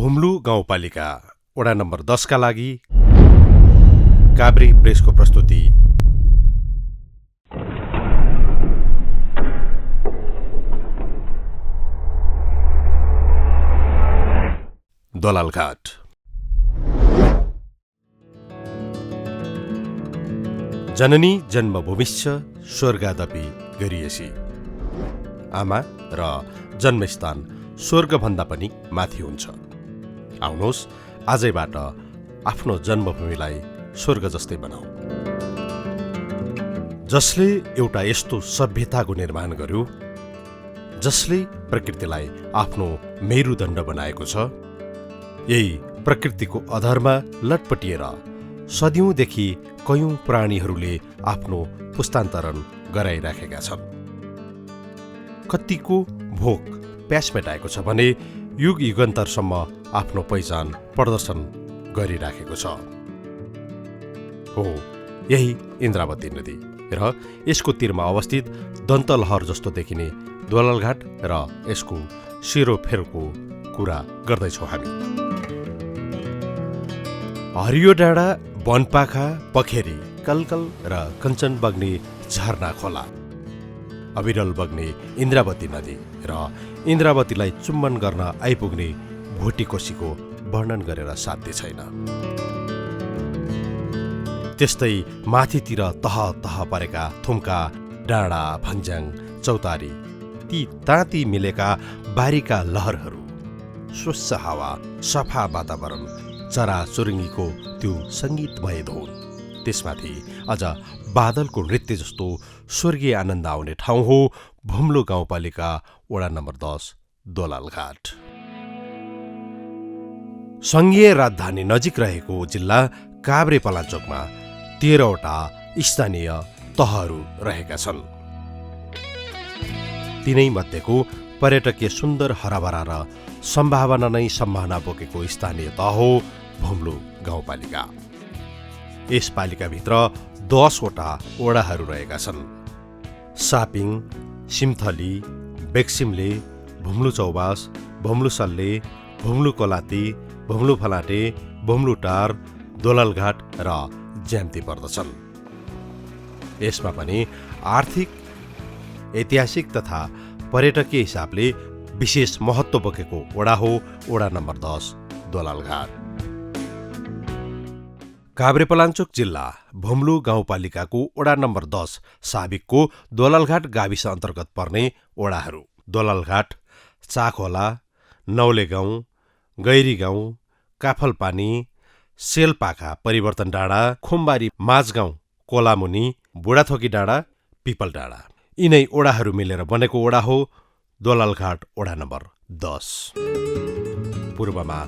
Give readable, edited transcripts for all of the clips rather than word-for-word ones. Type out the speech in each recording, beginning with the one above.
भुम्लु गाउँपालिका वडा नम्बर 10 का लागि काभ्रे प्रेसको प्रस्तुति। दोलालघाट। जननी जन्मभूमिश्च स्वर्गादपि गरिएसी। आमा र जन्मस्थान स्वर्गभन्दा पनि माथि हुन्छ। आउनुहोस् आजैबाट आफ्नो जन्मभूमिलाई स्वर्ग जस्तै बनाऊ। जसले एउटा यस्तो सभ्यताको निर्माण गर्यो, जसले प्रकृतिलाई आफ्नो मेरुदण्ड बनाएको छ, यही प्रकृतिको अधरमा लटपटिएर सदियौंदेखि कयौं प्राणीहरूले आफ्नो पुस्तान्तरण गराइराखेका छन्। कतिको भोक प्यास मेटाएको छ भने युग युगान्तरसम्म आफ्नो पहिचान प्रदर्शन गरिराखेको छ। हो यही इन्द्रावती नदी र यसको तीरमा अवस्थित दन्तलहर जस्तो देखिने दोलालघाट र यसको सेरोफेरोको कुरा गर्दैछौँ हामी। हरियो डाँडा, वनपाखा, पखेरी, कलकल र कञ्चन बग्ने झरना खोला, अविरल बग्ने इन्द्रावती नदी र इन्द्रावतीलाई चुम्बन गर्न आइपुग्ने भोटिकोसीको वर्णन गरेर साध्य छैन। त्यस्तै माथितिर तह तह परेका थुम्का, डाँडा, भन्ज्याङ, चौतारी, ती ताती मिलेका बारीका लहरहरू, स्वच्छ हावा, सफा वातावरण, चराचुरुङ्गीको त्यो सङ्गीतमय धुन, त्यसमाथि अझ बादलको नृत्य जस्तो स्वर्गीय आनन्द आउने ठाउँ हो भुम्लु गाउँपालिका वडा नम्बर 10 दोलालघाट। सङ्घीय राजधानी नजिक रहेको जिल्ला काभ्रे पलाञ्चोकमा 13 वटा स्थानीय तहहरू रहेका छन्। तिनै मध्येको पर्यटकीय सुन्दर हराभरा र सम्भावना नै सम्भावना बोकेको स्थानीय तह हो भुम्लु गाउँपालिका। यस पालिकाभित्र 10 वटा वडाहरू रहेका छन्। सापिङ, सिमथली, बेक्सिमले, भुम्लु चौबास, भुम्लु सल्ले, भुम्लु कोलाती, भुम्लु फलाटे, भुम्लु टार, दोलालघाट र ज्याम्ती पर्दछन्। यसमा पनि आर्थिक, ऐतिहासिक तथा पर्यटकीय हिसाबले विशेष महत्त्व बोकेको वडा हो वडा नम्बर 10 दोलालघाट। काभ्रेपलाञ्चोक जिल्ला भुम्लु गाउँपालिकाको वडा नम्बर 10 साबिकको दोलालघाट गाविस अन्तर्गत पर्ने वडाहरू दोलालघाट, चाखोला, नौले गाउँ, गैरी गाउँ, काफलपानी, सेलपाखा, परिवर्तन डाँडा, खुम्बारी, माझगाउँ, कोलामुनि, बुढाथोकी डाँडा, पिपल डाँडा, यिनै वडाहरू मिलेर बनेको वडा हो दोलालघाट वडा नम्बर 10। पूर्वमा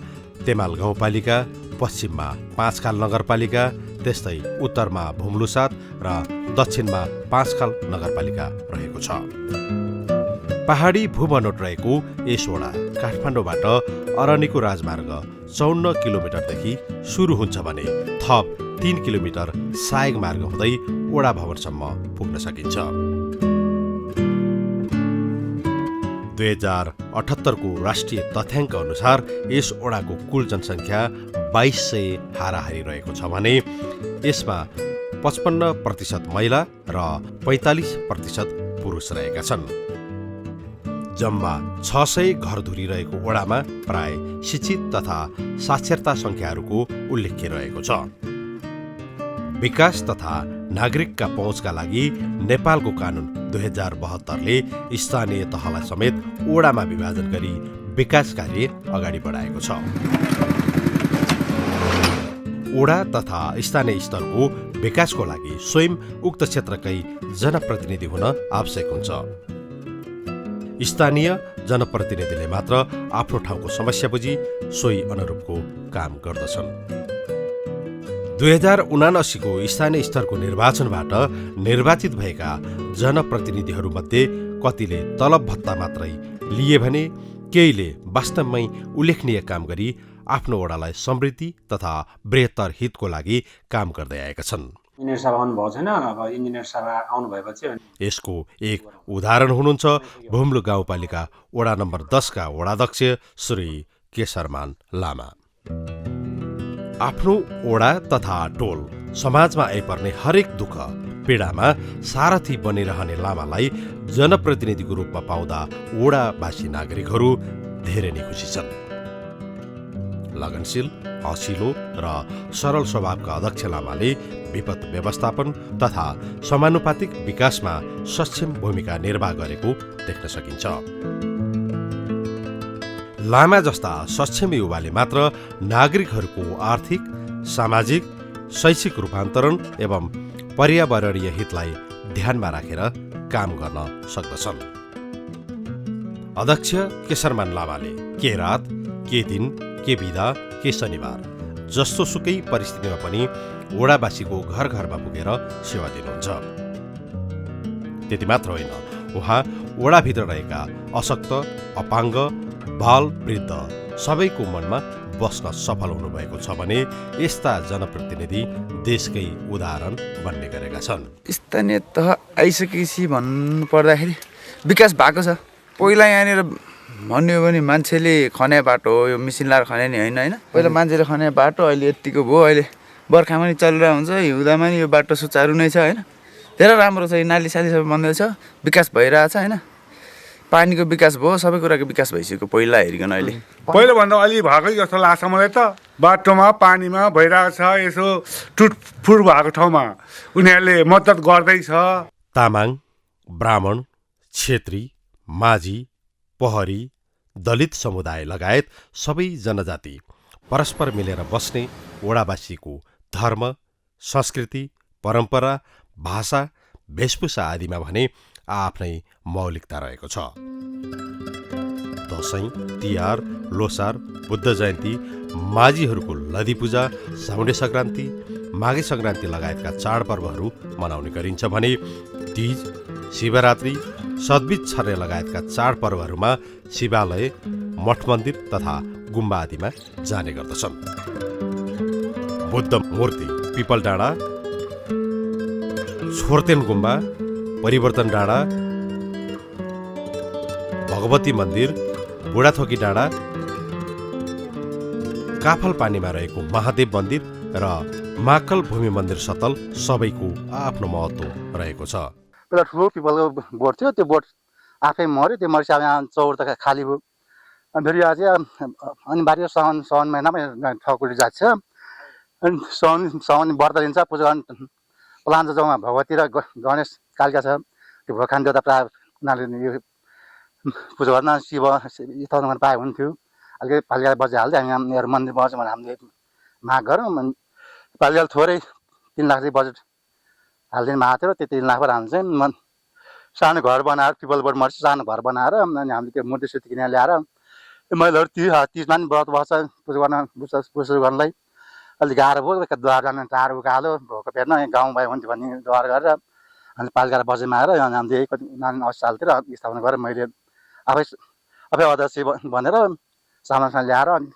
तेमाल गाउँपालिका, पश्चिममा पाँचखाल नगरपालिका, त्यस्तै उत्तरमा भुम्लु 7 र दक्षिणमा पाँचखाल नगरपालिका रहेको छ। पहाडी भूबनोट रहेको यस वडा काठमाडौँबाट अरनिको राजमार्ग 54 किलोमिटरदेखि सुरु हुन्छ भने थप 3 किलोमिटर सहायक मार्ग हुँदै वडा भवनसम्म पुग्न सकिन्छ। 2078 को राष्ट्रिय तथ्याङ्क अनुसार यस वडाको कुल जनसङ्ख्या 2200 हाराहारी रहेको छ भने यसमा 55% महिला र 45% पुरुष रहेका छन्। जम्मा 600 घरधुरी रहेको वडामा प्राय शिक्षित तथा साक्षरता सङ्ख्याहरूको उल्लेख रहेको छ। विकास तथा नागरिकका पहुँचका लागि नेपालको कानुन 2072ले स्थानीय तहलाई समेत वडामा विभाजन गरी विकास कार्य अगाडि बढाएको छ। वडा तथा स्थानीय स्तरको विकासको लागि स्वयं उक्त क्षेत्रकै जनप्रतिनिधि हुन आवश्यक हुन्छ। स्थानीय जनप्रतिनिधिले मात्र आफ्नो ठाउँको समस्या बुझी सोही अनुरूपको काम गर्दछन्। 2079 को स्थानीय स्तरको निर्वाचनबाट निर्वाचित भएका जनप्रतिनिधिहरूमध्ये कतिले तलब भत्ता मात्रै लिए भने केहीले वास्तवमै उल्लेखनीय काम गरी आफ्नो वडालाई समृद्धि तथा बृहत्तर हितको लागि काम गर्दै आएका छन्। इन्जिनियर सभा आउनुभएको छैन, अब इन्जिनियर सभा आउनु भएपछि यसको एक उदाहरण हुनुहुन्छ भुम्लु गाउँपालिका वडा नम्बर 10 का वडाध्यक्ष श्री केशरमान लामा। आफ्नो ओडा तथा टोल समाजमा आइपर्ने हरेक दुःख पीडामा सारथी बनिरहने लामालाई जनप्रतिनिधिको रूपमा पाउँदा ओडावासी नागरिकहरू धेरै नै खुसी छन्। लगनशील, हँसिलो र सरल स्वभावका अध्यक्ष लामाले विपद व्यवस्थापन तथा समानुपातिक विकासमा सक्षम भूमिका निर्वाह गरेको देख्न सकिन्छ। लामा जस्ता सक्षम युवाले मात्र नागरिकहरूको आर्थिक, सामाजिक, शैक्षिक रूपान्तरण एवं पर्यावरणीय हितलाई ध्यानमा राखेर काम गर्न सक्दछन्। अध्यक्ष केशरमान लामाले के रात, के दिन, के बिदा, के शनिबार जस्तो सुकै परिस्थितिमा पनि ओडावासीको घर घरमा पुगेर सेवा दिनुहुन्छ। त्यति मात्र होइन, उहाँ ओडाभित्र रहेका अशक्त, अपाङ्ग, बाल, वृद्ध सबैको मनमा बस्न सफल हुनुभएको छ भने यस्ता जनप्रतिनिधि देशकै उदाहरण बन्ने गरेका छन्। स्थानीय तह आइसकेपछि भन्नु पर्दाखेरि विकास भएको छ। पहिला यहाँनिर भन्यो भने मान्छेले खने बाटो हो, यो मिसिन लाएर खने नि होइन। पहिला मान्छेले खने बाटो अहिले यतिको भयो। अहिले बर्खामा नि चलिरहेको हुन्छ, हिउँदामा नि यो बाटो सुचारू नै छ होइन। धेरै राम्रो छ, नाली साली सबै बन्दैछ, विकास भइरहेछ होइन। पानीको विकास भयो, सबै कुराको विकास भइसक्यो पहिला हेरिकन अहिले। पहिलाभन्दा अलि भएकै जस्तो लाग्छ मलाई त। बाटोमा पानीमा भइरहेको छ, यसो टुटफुट भएको ठाउँमा उनीहरूले मद्दत गर्दैछ। तामाङ, ब्राह्मण, छेत्री, माझी, पहरी, दलित समुदाय लगायत सबै जनजाति परस्पर मिलेर बस्ने ओडावासीको धर्म, संस्कृति, परम्परा, भाषा, वेशभूषा आदिमा भने आफ्नै मौलिकता रहेको छ। दशैं, तिहार, लोसार, बुद्ध जयन्ती, माझीहरूको लदी पूजा, साउंडे संक्रान्ति, माघे संक्रान्ति लगायतका चाडपर्वहरू मनाउने गरिन्छ भने तीज, शिवरात्रि, सद्बीज छर्ने लगायतका चाडपर्वहरूमा शिवालय, मठ मन्दिर तथा गुम्बा आदिमा जाने गर्दछन्। बुद्ध मूर्ति पिपल डाँडा, छोर्तेन गुम्बा, परिवर्तन डाँडा, भगवती मन्दिर, बुढाथोकी डाँडा, काफल पानीमा रहेको महादेव मन्दिर र महाकाल भूमि मन्दिर सतल सबैको आफ्नो महत्त्व रहेको छ। पहिला ठुलो पिपलको बोट थियो, त्यो बोट आफै मऱ्यो। त्यो मरेपछि अब यहाँ चौर त खाली भयो। फेरि यहाँ चाहिँ अनिवार्य साउन महिनामा ठकुरी जान्छ। अनि साउन व्रत लिन्छ, पूजा गर्न प्लान जग्गामा भगवती र गणेश कालिका छ। त्यो भगवान देवता प्रायः उनीहरूले यो पूजा गर्न शिव स्थापना गर्न पाए हुन्थ्यो। अलिकति पालिका बजे हाल्दै हामी यहाँ मन्दिर बन्छ भने हामीले माग गरौँ। पालिका थोरै 3 लाख चाहिँ बजेट हालिदिनु भएको थियो। त्यो 3 लाखबाट हामी चाहिँ सानो घर बनाएर, पिपल बोट मर्छ सानो घर बनाएर अनि हामीले त्यो मूर्ति सुर्ति किनेर ल्याएर महिलाहरू तीजमा पनि व्रत बस्छ पूजा गर्नलाई। अलिक गाह्रो भयो, द्वार जान टाढो उकालो भोको पेट्न गाउँ भयो हुन्थ्यो भन्ने द्वार गरेर अनि पालिका बजेमा आएर हामीले 1980 सालतिर स्थापना गरेर मैले आफै अध्यक्ष भनेर सामान ल्याएर अनि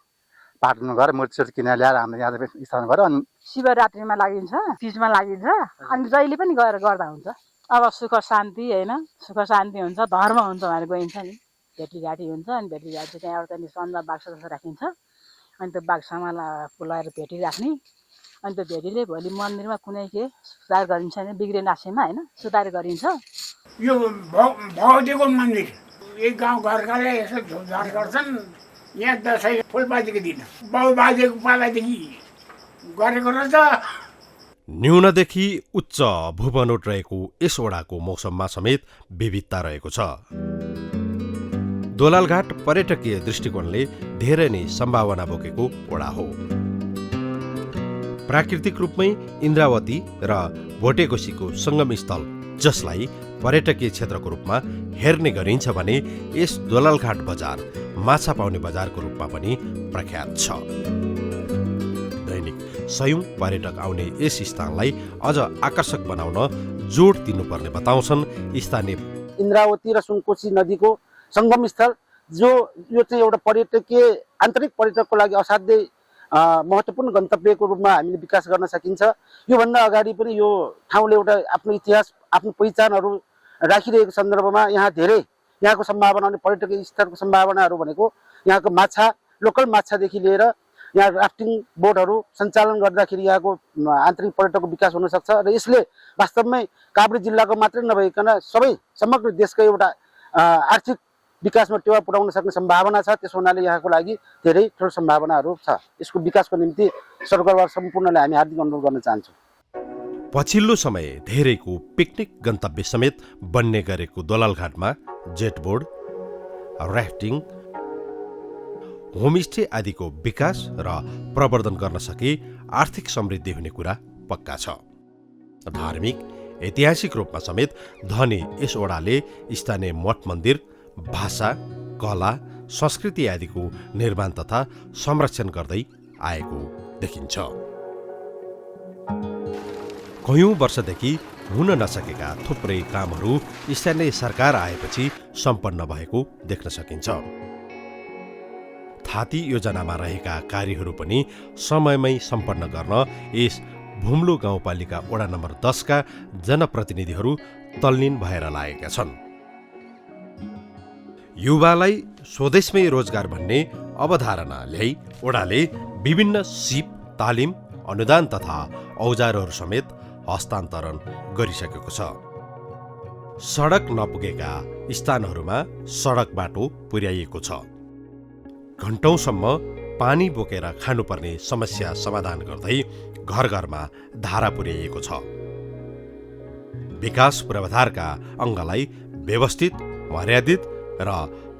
पाटन गरेर मूर्ति सुर्ति किनेर ल्याएर हामीले यहाँ स्थापना गरेर अनि शिवरात्रिमा लागिन्छ, तीजमा लागिन्छ, अनि जहिले पनि गएर गर्दा हुन्छ। अब सुख शान्ति होइन, सुख शान्ति हुन्छ, धर्म हुन्छ भनेर गइन्छ नि। भेटीघाटी हुन्छ अनि भेटीघाटी चाहिँ एउटा त्यहाँनिर सन्जा बाक्सा जस्तो राखिन्छ। अनि त्यो बाक्सामा लगाएर भेटी राख्ने। अनि त्यो भेटीले भोलि मन्दिरमा कुनै के सुधार गरिन्छ भने बिग्रे नासेमा होइन सुधार गरिन्छ। यो भगवतीको मन्दिर यही गाउँ घरकाले यसो झुझार गर्छन्। यहाँ दसैँ फुलबाजीको दिन बाउबाजेको पालादेखि गरेको रहेछ। न्यूनदेखि उच्च भूबनोट रहेको यस ओडाको मौसममा समेत विविधता रहेको छ। दोलालघाट पर्यटकीय दृष्टिकोणले धेरै नै सम्भावना बोकेको ओडा हो। प्राकृतिक रूपमै इन्द्रावती र भोटेकोसीको सङ्गम स्थल जसलाई पर्यटकीय क्षेत्रको रूपमा हेर्ने गरिन्छ भने यस दोलालघाट बजार माछा पाउने बजारको रूपमा पनि प्रख्यात छ। दैनिक सयौं पर्यटक आउने यस स्थानलाई अझ आकर्षक बनाउन जोड दिनुपर्ने बताउँछन् स्थानीय। इन्द्रावती र सुनकोशी नदीको सङ्गम स्थल यो चाहिँ एउटा पर्यटकीय आन्तरिक पर्यटकको लागि असाध्यै महत्त्वपूर्ण गन्तव्यको रूपमा हामीले विकास गर्न सकिन्छ। योभन्दा अगाडि पनि यो ठाउँले एउटा आफ्नो इतिहास, आफ्नो पहिचानहरू राखिरहेको सन्दर्भमा यहाँ धेरै यहाँको सम्भावना, पर्यटकीय स्तरको सम्भावनाहरू भनेको यहाँको माछा लोकल माछादेखि लिएर यहाँ राफ्टिङ बोटहरू सञ्चालन गर्दाखेरि यहाँको आन्तरिक पर्यटकको विकास हुनसक्छ र यसले वास्तवमै काभ्रे जिल्लाको मात्रै नभइकन सबै समग्र देशको एउटा आर्थिक विकासमा टेवा पुर्याउन सक्ने सम्भावना छ। त्यसो हुनाले यहाँको लागि धेरै ठुलो सम्भावनाहरू छ। यसको विकासको निम्ति सरकारवाला सम्पूर्णलाई हामी हार्दिक अनुरोध गर्न चाहन्छौँ। पछिल्लो समय धेरैको पिकनिक गन्तव्य समेत बन्ने गरेको दोलालघाटमा जेटबोर्ड, राफ्टिङ, होमस्टे आदिको विकास र प्रवर्धन गर्न सके आर्थिक समृद्धि हुने कुरा पक्का छ। धार्मिक, ऐतिहासिक रूपमा समेत धनी यस ओडाले स्थानीय मठ मन्दिर, भाषा, कला, संस्कृति आदिको निर्माण तथा संरक्षण गर्दै आएको देखिन्छ। कयौं वर्षदेखि हुन नसकेका थुप्रै कामहरू स्थानीय सरकार आएपछि सम्पन्न भएको देख्न सकिन्छ। थाती योजनामा रहेका कार्यहरू पनि समयमै सम्पन्न गर्न यस भुम्लु गाउँपालिका वडा नम्बर 10 का जनप्रतिनिधिहरू तल्लीन भएर लागेका छन्। युवालाई स्वदेशमै रोजगार भन्ने अवधारणा ल्याई वडाले विभिन्न सिप, तालिम, अनुदान तथा औजारहरू समेत हस्तान्तरण गरिसकेको छ। सडक नपुगेका स्थानहरूमा सडक बाटो पुर्याइएको छ। घण्टौंसम्म पानी बोकेर खानुपर्ने समस्या समाधान गर्दै घर घरमा धारा पुर्याइएको छ। विकास पूर्वाधारका अङ्गलाई व्यवस्थित, मर्यादित र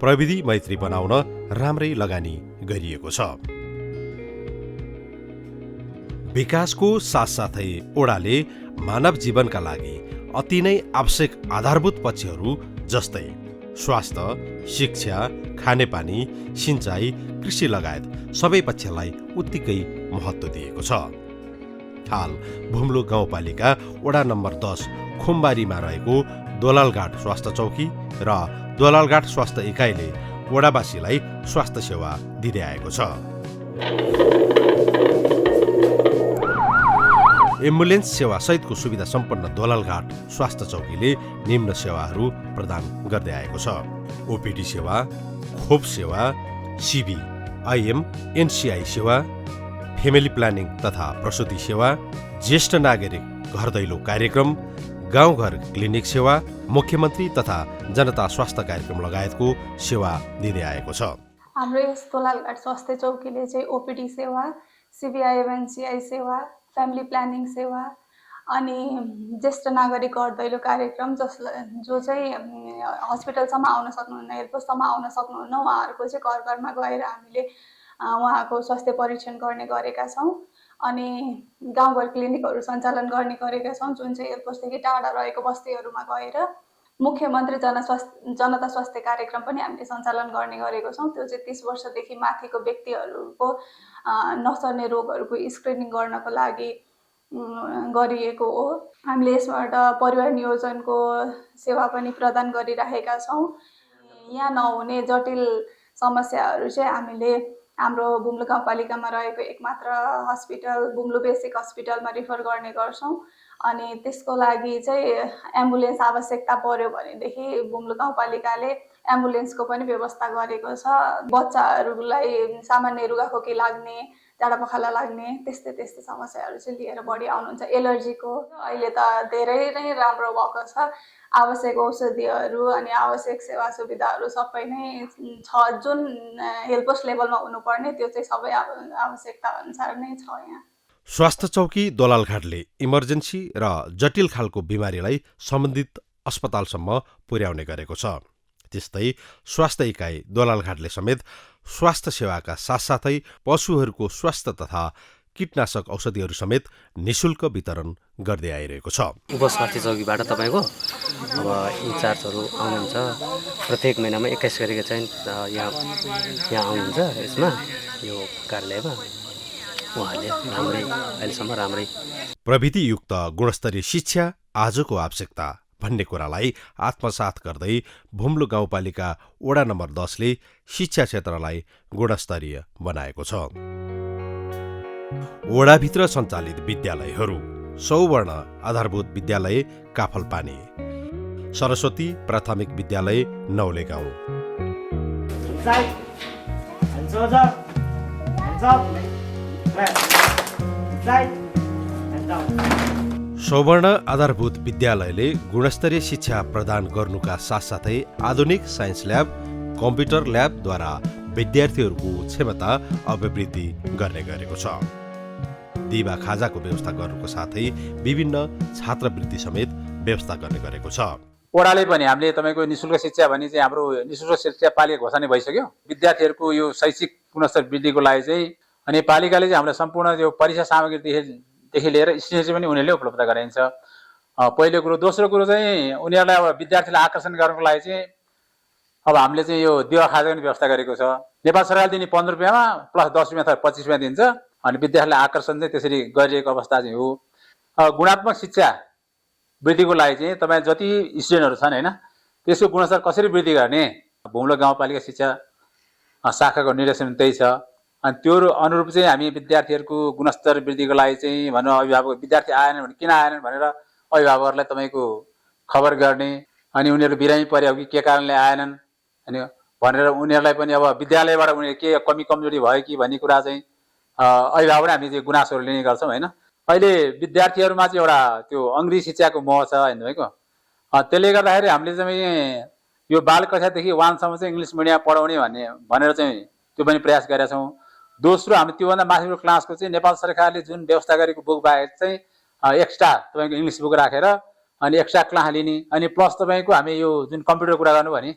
प्रविधि मैत्री बनाउन राम्रै लगानी गरिएको छ। विकासको साथसाथै ओडाले मानव जीवनका लागि अति नै आवश्यक आधारभूत पक्षहरू जस्तै स्वास्थ्य, शिक्षा, खानेपानी, सिंचाई, कृषि लगायत सबै पक्षलाई उत्तिकै महत्त्व दिएको छ। हाल भुम्लु गाउँपालिका वडा नम्बर 10 खुम्बारीमा रहेको दोलालघाट स्वास्थ्य चौकी र दोलालघाट स्वास्थ्य इकाइले वडावासीलाई स्वास्थ्य सेवा दिँदै आएको छ। एम्बुलेन्स सेवा सहितको सुविधा सम्पन्न दोलालघाट स्वास्थ्य चौकीले निम्न सेवाहरू प्रदान गर्दै आएको छ। ओपिडी सेवा, खोप सेवा, सिबी, आइएम, एनसिआई सेवा, फेमिली प्लानिङ तथा प्रसुति सेवा, ज्येष्ठ नागरिक घर दैलो कार्यक्रम, गाउँघर क्लिनिक सेवा, मुख्यमन्त्री तथा जनता स्वास्थ्य कार्यक्रम लगायतको सेवा दिँदै आएको छ। हाम्रो यस दोलालघाट स्वास्थ्य चौकीले चाहिँ ओपिडी सेवा, सिबिआइएम, एनसिआई सेवा, फ्यामिली प्लानिङ सेवा अनि ज्येष्ठ नागरिक घर दैलो कार्यक्रम जो चाहिँ हस्पिटलसम्म आउन सक्नुहुन्न, हेल्पसम्म आउन सक्नुहुन्न उहाँहरूको चाहिँ घर घरमा गएर हामीले उहाँको स्वास्थ्य परीक्षण गर्ने गरेका छौँ। अनि गाउँघर क्लिनिकहरू सञ्चालन गर्ने गरेका छौँ जुन चाहिँ हेल्पसदेखि टाढा रहेको बस्तीहरूमा गएर। मुख्यमन्त्री जनता स्वास्थ्य कार्यक्रम पनि हामीले सञ्चालन गर्ने गरेको छौँ। त्यो चाहिँ 30 वर्षदेखि माथिको व्यक्तिहरूको नसर्ने रोगहरूको स्क्रिनिङ गर्नको लागि गरिएको हो। हामीले यसबाट परिवार नियोजनको सेवा पनि प्रदान गरिरहेका छौँ। यहाँ नहुने जटिल समस्याहरू चाहिँ हामीले हाम्रो भुम्लु गाउँपालिकामा रहेको एकमात्र हस्पिटल भुम्लु बेसिक हस्पिटलमा रिफर गर्ने गर्छौँ। अनि त्यसको लागि चाहिँ एम्बुलेन्स आवश्यकता पर्यो भनेदेखि भुम्लु गाउँपालिकाले एम्बुलेन्सको पनि व्यवस्था गरेको छ। बच्चाहरूलाई सामान्य रुगाखोकी लाग्ने, जाडापखाला लाग्ने त्यस्तै समस्याहरू चाहिँ लिएर बढी आउनुहुन्छ। एलर्जीको अहिले त धेरै नै राम्रो भएको छ। आवश्यक औषधिहरू अनि आवश्यक सेवा सुविधाहरू सबै नै छ। जुन हेल्पस लेभलमा हुनुपर्ने त्यो चाहिँ सबै आवश्यकता अनुसार नै छ यहाँ। स्वास्थ्य चौकी दोलालघाटले इमर्जेन्सी र जटिल खालको बिमारीलाई सम्बन्धित अस्पतालसम्म पुर्याउने गरेको छ। त्यस्तै स्वास्थ्य इकाइ दोलालघाटले समेत स्वास्थ्य सेवाका साथसाथै पशुहरूको स्वास्थ्य तथा कीटनाशक औषधिहरू समेत निशुल्क वितरण गर्दै आइरहेको छ। उपस्वास्थ्य चौकीबाट तपाईँको अब इन्चार्जहरू आउनुहुन्छ। प्रत्येक महिनामा 21 गरीको चाहिँ यहाँ आउनुहुन्छ। यसमा यो कार्यालयमा उहाँले अहिलेसम्म राम्रै प्रविधियुक्त गुणस्तरीय शिक्षा आजको आवश्यकता भन्ने कुरालाई आत्मसात गर्दै भुम्लु गाउँपालिका वडा नम्बर 10 ले शिक्षा क्षेत्रलाई गुणस्तरीय बनाएको छ। वडाभित्र सञ्चालित विद्यालयहरू सौवर्ण आधारभूत विद्यालय काफलपानी, सरस्वती प्राथमिक विद्यालय नौले गाउँ, सवर्ण आधारभूत विद्यालयले गुणस्तरीय शिक्षा प्रदान गर्नुका साथसाथै आधुनिक साइन्स ल्याब, कम्प्युटर ल्याबद्वारा विद्यार्थीहरूको क्षमता अभिवृद्धि गर्ने गरेको छ। दिवा खाजाको व्यवस्था गर्नुको साथै विभिन्न छात्रवृत्ति समेत व्यवस्था गर्ने गरेको छ। ओडाले पनि हामीले तपाईँको निःशुल्क शिक्षा भने चाहिँ हाम्रो निःशुल्क शिक्षा पालिका घोषणा भइसक्यो। विद्यार्थीहरूको यो शैक्षिक गुणस्तर वृद्धिको लागि चाहिँ अनि पालिकाले चाहिँ हामीलाई सम्पूर्ण यो परीक्षा सामग्रीदेखि लिएर स्टेसनरी पनि उनीहरूले उपलब्ध गराइन्छ। पहिलो कुरो। दोस्रो कुरो चाहिँ उनीहरूलाई अब विद्यार्थीलाई आकर्षण गर्नको लागि चाहिँ अब हामीले चाहिँ यो दिवा खाजाको पनि व्यवस्था गरेको छ। नेपाल सरकारले दिने 15 रुपियाँमा प्लस 10 रुपियाँ अथवा 25 रुपियाँ दिन्छ। अनि विद्यार्थीलाई आकर्षण चाहिँ त्यसरी गरिरहेको अवस्था चाहिँ हो। गुणात्मक शिक्षा वृद्धिको लागि चाहिँ तपाईँ जति स्टुडेन्टहरू छन् होइन, त्यसको गुणस्तर कसरी वृद्धि गर्ने भुम्लो गाउँपालिका शिक्षा शाखाको निर्देशन त्यही छ। अनि त्यो अनुरूप चाहिँ हामी विद्यार्थीहरूको गुणस्तर वृद्धिको लागि चाहिँ भनौँ अभिभावक विद्यार्थी आएनन् भने किन आएनन् भनेर अभिभावकहरूलाई तपाईँको खबर गर्ने, अनि उनीहरू बिरामी पर्यो कि के कारणले आएनन् अनि भनेर उनीहरूलाई पनि अब विद्यालयबाट उनीहरू के कमी कमजोरी भयो कि भन्ने कुरा चाहिँ अभिभावकले हामी चाहिँ गुनासोहरू लिने गर्छौँ होइन। अहिले विद्यार्थीहरूमा चाहिँ एउटा त्यो अङ्ग्रेजी शिक्षाको मोह छ होइन तपाईँको। त्यसले गर्दाखेरि हामीले चाहिँ यो बाल कक्षादेखि 1सम्म चाहिँ इङ्ग्लिस मिडियम पढाउने भनेर चाहिँ त्यो पनि प्रयास गरेका छौँ। दोस्रो, हामी त्योभन्दा माथिको क्लासको चाहिँ नेपाल सरकारले जुन व्यवस्था गरेको बुक बाहेक चाहिँ एक्स्ट्रा तपाईँको इङ्ग्लिस बुक राखेर अनि एक्स्ट्रा क्लास लिने, अनि प्लस तपाईँको हामी यो जुन कम्प्युटर कुरा गर्नु भने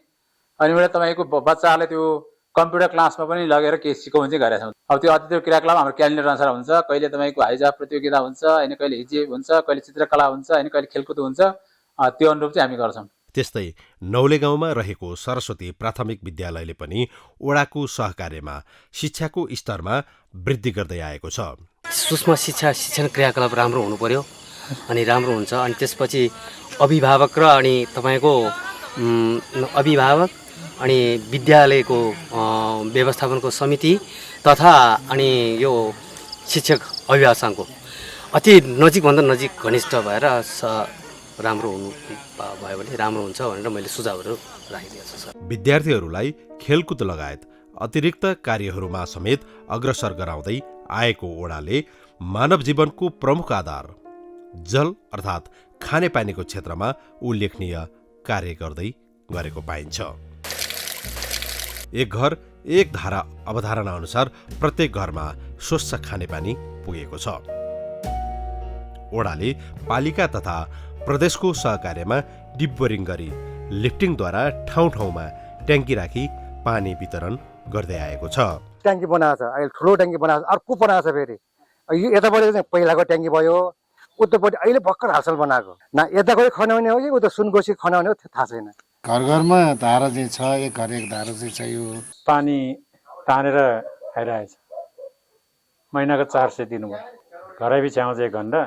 अनि मैले तपाईँको बच्चाहरूलाई त्यो कम्प्युटर क्लासमा पनि लगेर केही सिकाउनु चाहिँ गरेका छौँ। अब त्यो अतिथि क्रियाकलाप हाम्रो क्यालेन्डर अनुसार हुन्छ। कहिले तपाईँको हाइजाप प्रतियोगिता हुन्छ, होइन कहिले हिजे हुन्छ, कहिले चित्रकला हुन्छ, होइन कहिले खेलकुद हुन्छ। त्यो अनुरूप चाहिँ हामी गर्छौँ। त्यस्तै नौले गाउँमा रहेको सरस्वती प्राथमिक विद्यालयले पनि ओडाको सहकार्यमा शिक्षाको स्तरमा वृद्धि गर्दै आएको छ। सूक्ष्म शिक्षण क्रियाकलाप राम्रो हुनु पर्यो अनि राम्रो हुन्छ। अनि त्यसपछि अभिभावक र अनि तपाईँको अभिभावक अनि विद्यालयको व्यवस्थापनको समिति तथा अनि यो शिक्षक अभिभावकसँगको अति नजिकभन्दा नजिक घनिष्ठ भएर राम्रो हुनु भयो भने राम्रो हुन्छ भनेर मैले सुझावहरू राखिदिएको छु सर। विद्यार्थीहरूलाई खेलकुद लगायत अतिरिक्त कार्यहरूमा समेत अग्रसर गराउँदै आएको ओडाले मानव जीवनको प्रमुख आधार जल अर्थात् खानेपानीको क्षेत्रमा उल्लेखनीय कार्य गर्दै गरेको पाइन्छ। एक घर एक धारा अवधारणा अनुसार प्रत्येक घरमा स्वच्छ खानेपानी पुगेको छ। ओडाले पालिका तथा प्रदेशको सहकार्यमा डिब्बरिङ गरी लिफ्टिङद्वारा ठाउँ ठाउँमा ट्याङ्की राखी पानी वितरण गर्दै आएको छ। ट्याङ्की बनाएको छ, अहिले ठुलो ट्याङ्की बनाएको छ, अर्को बनाएको छ। फेरि यो यतापट्टि चाहिँ पहिलाको ट्याङ्की भयो, उतापट्टि अहिले भर्खर हालसाल बनाएको। न यताको खनाउने हो कि उता सुनकोशी खनाउने हो थाहा छैन। घर घरमा धारा चाहिँ छ, एक घर एक धारा चाहिँ छ। यो पानी तानेर खाइरहेछ। महिनाको 400 दिनुभयो। घरै पछि आउँछ 1 घन्टा,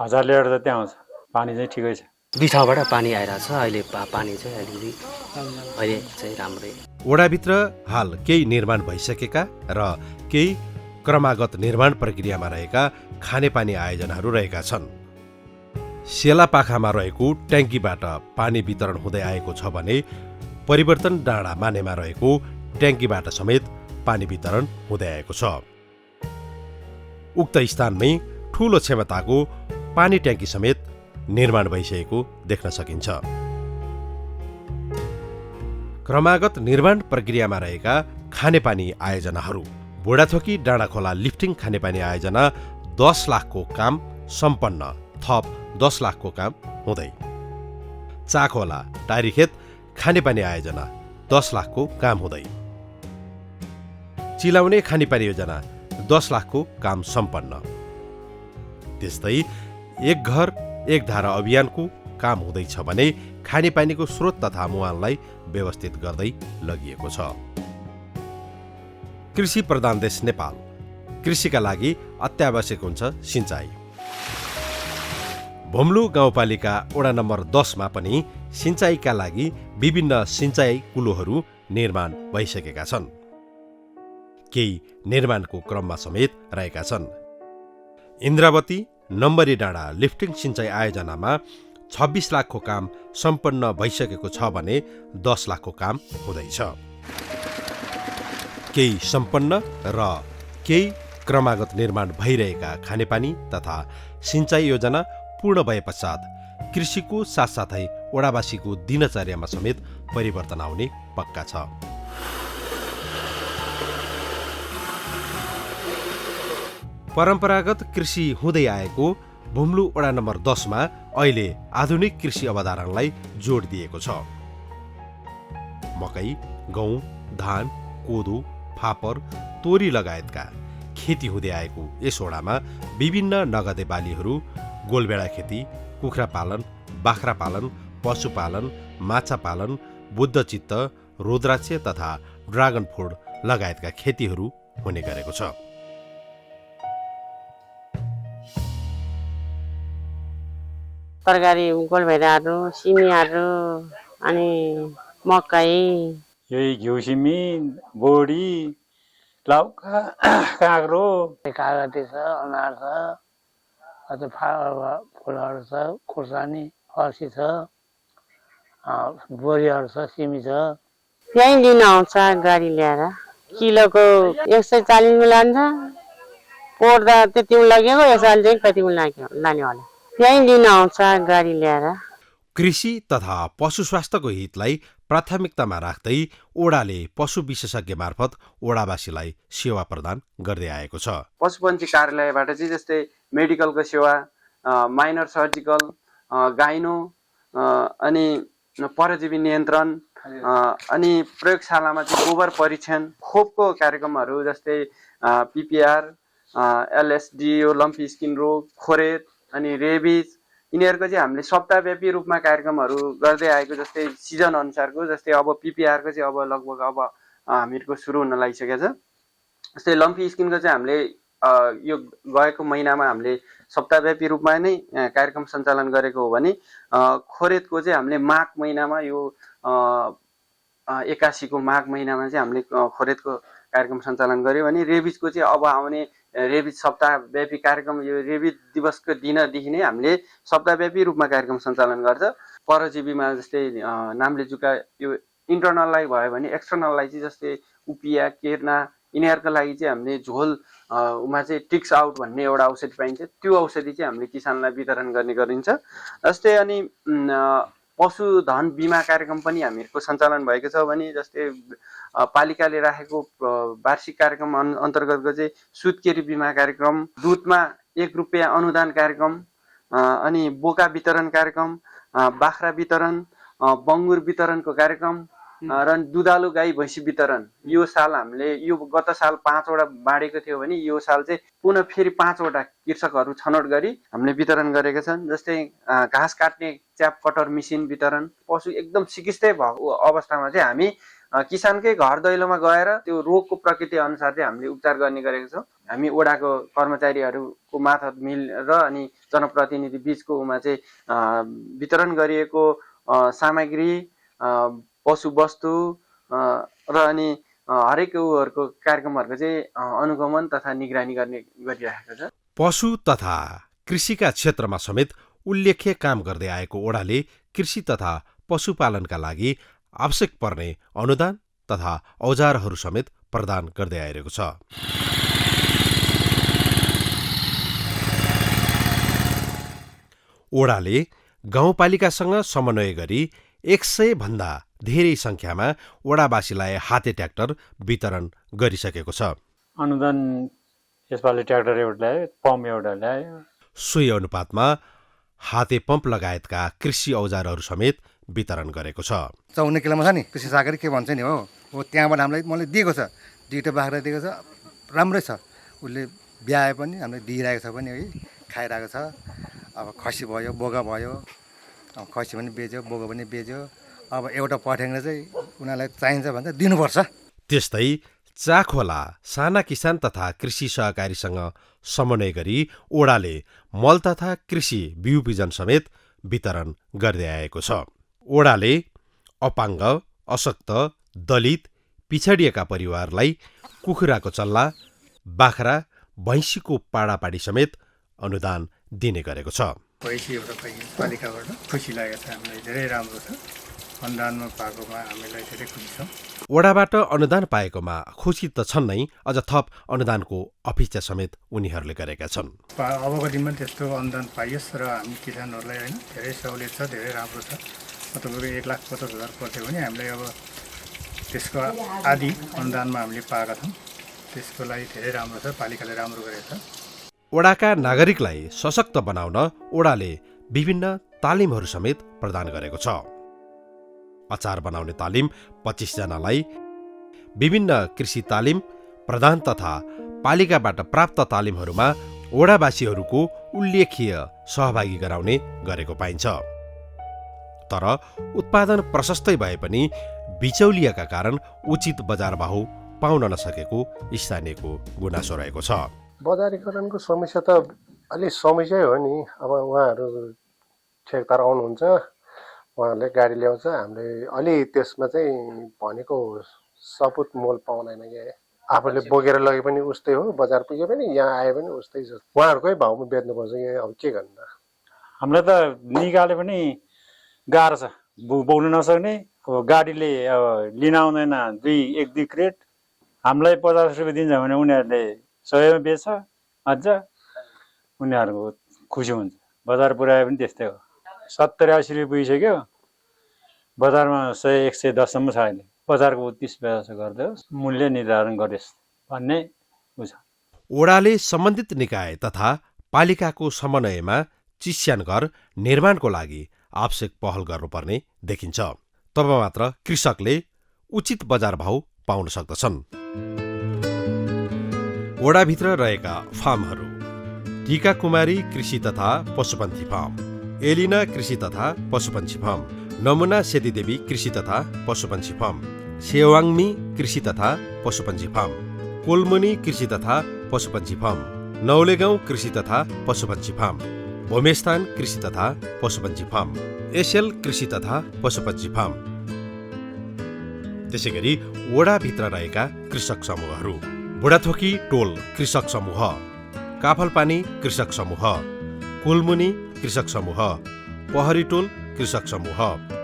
1000 लिटर जति आउँछ। पानी चाहिँ ठिकै छ। 2 ठाउँबाट पानी आइरहेछ। अहिले पानी चाहिँ अहिले चाहिँ राम्रै। ओडाभित्र हाल केही निर्माण भइसकेका र केही क्रमागत निर्माण प्रक्रियामा रहेका खानेपानी आयोजनाहरू रहेका छन्। सेलापाखामा रहेको ट्याङ्कीबाट पानी वितरण हुँदै आएको छ भने परिवर्तन डाँडा मानेमा रहेको ट्याङ्कीबाट समेत पानी वितरण हुँदै आएको छ। उक्त स्थानमै ठूलो क्षमताको पानी ट्याङ्की समेत निर्माण भइसकेको देख्न सकिन्छ। क्रमागत निर्माण प्रक्रियामा रहेका खानेपानी आयोजनाहरू बुढाथोकी डाँडाखोला लिफ्टिङ खानेपानी आयोजना 10 लाखको काम सम्पन्न, थप 10 लाखको काम हुँदै। चाखोला टारीखेत खानेपानी आयोजना 10 लाखको काम हुँदै। चिलाउने खानेपानी योजना 10 लाखको काम सम्पन्न। त्यस्तै एक घर एक धारा अभियानको काम हुँदैछ भने खानेपानीको स्रोत तथा मुहानलाई व्यवस्थित गर्दै लगिएको छ। कृषि प्रधान देश नेपाल, कृषिका लागि अत्यावश्यक हुन्छ सिँचाइ। भुम्लु गाउँपालिका वडा नम्बर 10 मा पनि सिँचाइका लागि विभिन्न सिँचाइ कुलोहरू निर्माण भइसकेका छन्। केही निर्माणको क्रममा समेत रहेका छन्। इन्द्रावती नम्बरी डाँडा लिफ्टिङ सिँचाइ आयोजनामा 26 लाखको काम सम्पन्न भइसकेको छ भने 10 लाखको काम हुँदैछ। केही सम्पन्न र केही क्रमागत निर्माण भइरहेका खानेपानी तथा सिँचाइ योजना पूर्ण भए पश्चात कृषिको साथसाथै ओडावासीको दिनचर्यामा समेत परिवर्तन आउने पक्का छ। परम्परागत कृषि हुँदै आएको भुम्लु वडा नम्बर 10 मा अहिले आधुनिक कृषि अवधारणालाई जोड दिएको छ। मकै, गहुँ, धान, कोदो, फापर, तोरी लगायतका खेती हुँदै आएको यस वडामा विभिन्न नगदे बालीहरू, गोलबेडा खेती, कुखुरा पालन, बाख्रा पालन, पशुपालन, माछा पालन, बुद्धचित्त, रुद्राक्ष तथा ड्रागन फ्रुट लगायतका खेतीहरू हुने गरेको छ। तरकारी गोलभेडाहरू, सिमीहरू, अनि मकै, यही घिउ सिमी, बोडी, लौका, काँक्रो, कागती छ, अनार छ, अझ फुलहरू छ, खुर्सानी, फर्सी छ, बोरीहरू छ, सिमी छ। यहीँ लिन आउँछ गाडी ल्याएर। किलोको 140 लान्छ, पोर्दा त्यति लगेको, यसपालि चाहिँ कति लाने होला। यहीँ लिन आउँछ गाडी ल्याएर। कृषि तथा पशु स्वास्थ्यको हितलाई प्राथमिकतामा राख्दै ओडाले पशु विशेषज्ञ मार्फत ओडावासीलाई सेवा प्रदान गर्दै आएको छ। पशुपन्छी कार्यालयबाट चाहिँ जस्तै मेडिकलको सेवा, माइनर सर्जिकल, गाइनो, अनि परजीवी नियन्त्रण, अनि प्रयोगशालामा चाहिँ गोबर परीक्षण, खोपको कार्यक्रमहरू जस्तै पिपिआर, एलएसडी, लम्पी स्किन रोग, खोरेत, अनि रेबिज, यिनीहरूको चाहिँ हामीले सप्ताहव्यापी रूपमा कार्यक्रमहरू गर्दै आएको। जस्तै सिजन अनुसारको, जस्तै अब पिपिआरको चाहिँ अब लगभग अब हामीहरूको सुरु हुन लागिसकेको छ। जस्तै लम्पी स्किनको चाहिँ हामीले यो गएको महिनामा हामीले सप्ताहव्यापी रूपमा नै कार्यक्रम सञ्चालन गरेको हो भने खोरेतको चाहिँ हामीले माघ महिनामा यो 81 को माघ महिनामा चाहिँ हामीले खोरेतको कार्यक्रम सञ्चालन गर्यो भने रेबिजको चाहिँ अब आउने रेबिज सप्ताहव्यापी कार्यक्रम यो रेबिज दिवसको दिनदेखि नै हामीले सप्ताहव्यापी रूपमा कार्यक्रम सञ्चालन गर्छ। परजीवीमा जस्तै नामले जुका यो इन्टर्नललाई भयो भने एक्सटर्नललाई चाहिँ जस्तै उपिया, केर्ना, यिनीहरूको लागि चाहिँ हामीले झोलमा चाहिँ टिक्स आउट भन्ने एउटा औषधि पाइन्छ, त्यो औषधि चाहिँ हामीले किसानलाई वितरण गर्ने गरिन्छ। जस्तै अनि पशुधन बिमा कार्यक्रम पनि हामीहरूको सञ्चालन भएको छ भने जस्तै पालिकाले राखेको वार्षिक कार्यक्रम अन्तर्गतको चाहिँ सुत्केरी बिमा कार्यक्रम, दुधमा 1 रुपियाँ अनुदान कार्यक्रम, अनि बोका वितरण कार्यक्रम, बाख्रा वितरण, बङ्गुर वितरणको कार्यक्रम र दुधालु गाई भैँसी वितरण। यो साल हामीले यो गत साल 5 वटा बाँडेको थियो भने यो साल चाहिँ पुनः फेरि 5 वटा कृषकहरू छनौट गरी हामीले वितरण गरेका छन्। जस्तै घाँस काट्ने च्याप कटर मेसिन वितरण। पशु एकदम सिकिस्तै भएको अवस्थामा चाहिँ हामी किसानकै घर दैलोमा गएर त्यो रोगको प्रकृति अनुसार चाहिँ हामीले उपचार गर्ने गरेका छौँ। हामी ओडाको कर्मचारीहरूको मार्फत मिल र अनि जनप्रतिनिधि बिचकोमा चाहिँ वितरण गरिएको सामग्री, पशु वस्तु र अनि हरेक उहरूको कार्यक्रमहरूको चाहिँ अनुगमन तथा निगरानी गरिरहेको छ। पशु तथा कृषिका क्षेत्रमा समेत उल्लेख्य काम गर्दै आएको ओडाले कृषि तथा पशुपालनका लागि आवश्यक पर्ने अनुदान तथा औजारहरू समेत प्रदान गर्दै आइरहेको छ। ओडाले गाउँपालिकासँग समन्वय गरी 100 भन्दा धेरै संख्यामा ओडावासीलाई हाते ट्र्याक्टर वितरण गरिसकेको छ। अनुदान यसपालि ट्र्याक्टर एउटा ल्यायो, पम्प एउटा ल्यायो। सोही अनुपातमा हाते पम्प लगायतका कृषि औजारहरू समेत वितरण गरेको छ। 54 किलोमा छ नि कृषि सागरी के भन्छ नि हो त्यहाँबाट हामीलाई मलाई दिएको छ, 2टा बाख्रा दिएको छ, राम्रै छ। उसले ब्याए पनि हामीलाई दिइरहेको छ पनि है, खाइरहेको छ। अब खसी भयो, बोगा भयो, अब खसी पनि बेच्यो, बोगा पनि बेच्यो। अब एउटा पठ्याङ्ग्रे चाहिँ उनीहरूलाई चाहिन्छ भन्छ दिनुपर्छ। त्यस्तै चाखोला साना किसान तथा कृषि सहकारीसँग समन्वय गरी ओडाले मल तथा कृषि बिउ बिजन समेत वितरण गर्दै आएको छ। ओडाले अपाङ्ग, अशक्त, दलित, पिछडिएका परिवारलाई कुखुराको चल्ला, बाख्रा, भैँसीको पाडापाडी समेत अनुदान दिने गरेको छ। भैँसी एउटा पालिकाबाट खुसी लागेको छ, हामीलाई धेरै राम्रो छ। अनुदानमा पाएकोमा हामीलाई धेरै खुसी छौँ। वडाबाट अनुदान पाएकोमा खुसी त छन् नै, अझ थप अनुदानको अपेक्षा समेत उनीहरूले गरेका छन्। अबको दिनमा त्यस्तो अनुदान पाइयोस् र हामी किसानहरूलाई होइन धेरै सहुलियत छ, धेरै राम्रो छ। तपाईँको 1,50,000 पर्थ्यो भने हामीलाई अब त्यसको आदि अनुदानमा हामीले पाएका छौँ। त्यसको लागि धेरै राम्रो छ, पालिकाले राम्रो गरेको छ। वडाका नागरिकलाई सशक्त बनाउन वडाले विभिन्न तालिमहरू समेत प्रदान गरेको छ। अचार बनाउने तालिम 25 जनालाई, विभिन्न कृषि तालिम प्रदान तथा पालिकाबाट प्राप्त तालिमहरूमा वडावासीहरूको उल्लेखीय सहभागी गराउने गरेको पाइन्छ। तर उत्पादन प्रशस्तै भए पनि बिचौलियाका कारण उचित बजार भाउ पाउन नसकेको स्थानीयको गुनासो रहेको छ। बजारीकरणको समस्या त अलि समस्यै हो नि। अब उहाँहरू ठेकदार आउनुहुन्छ, उहाँहरूले गाडी ल्याउँछ, हामीले अलि त्यसमा चाहिँ भनेको सपुत मोल पाउँदैन क्या। आफूले बोकेर लगे पनि उस्तै हो, बजार पुगे पनि यहाँ आए पनि उस्तै छ। उहाँहरूकै भाउमा बेच्नुपर्छ कि अब के गर्नु त। हामीलाई त निकाले पनि गाह्रो छ, बोक्नु नसक्ने। अब गाडीले अब लिन आउँदैन 1-2 क्रेट, हामीलाई 50 रुपियाँ दिन्छ भने उनीहरूले 100 मा बेच्छ, अझ उनीहरूको खुसी हुन्छ। बजार पुऱ्याए पनि त्यस्तै हो, 70-80 रुपियाँ पुगिसक्यो, बजारमा 100-110 सम्म छ अहिले। बजारको 30 पैसा गरिदियोस्, मूल्य निर्धारण गरियोस् भन्ने छ। वडाले सम्बन्धित निकाय तथा पालिकाको समन्वयमा चिस्यान घर निर्माणको लागि आवश्यक पहल गर्नुपर्ने देखिन्छ। तब मात्र कृषकले उचित बजार भाउ पाउन सक्दछन्। वडाभित्र रहेका फार्महरू: टीका कुमारी कृषि तथा पशुपन्छी फार्म, एलिना कृषि तथा पशुपन्छी फार्म, नमुना सेतीदेवी कृषि तथा पशुपन्छी फार्म, सेवाङमी कृषि तथा पशुपन्छी फार्म, कोलमुनी कृषि तथा पशुपन्छी फार्म, नौलेगाउँ कृषि तथा पशुपन्छी फार्म, भूमेस्थान कृषि तथा पशुपन्छी फार्म, एसएल कृषि तथा पशुपन्छी फार्म। त्यसैगरी वडाभित्र रहेका कृषक समूहहरू: बुढाथोकी टोल कृषक समूह, काफलपानी कृषक समूह, कुलमुनी कृषक समूह, पहरी टोल कृषक समूह,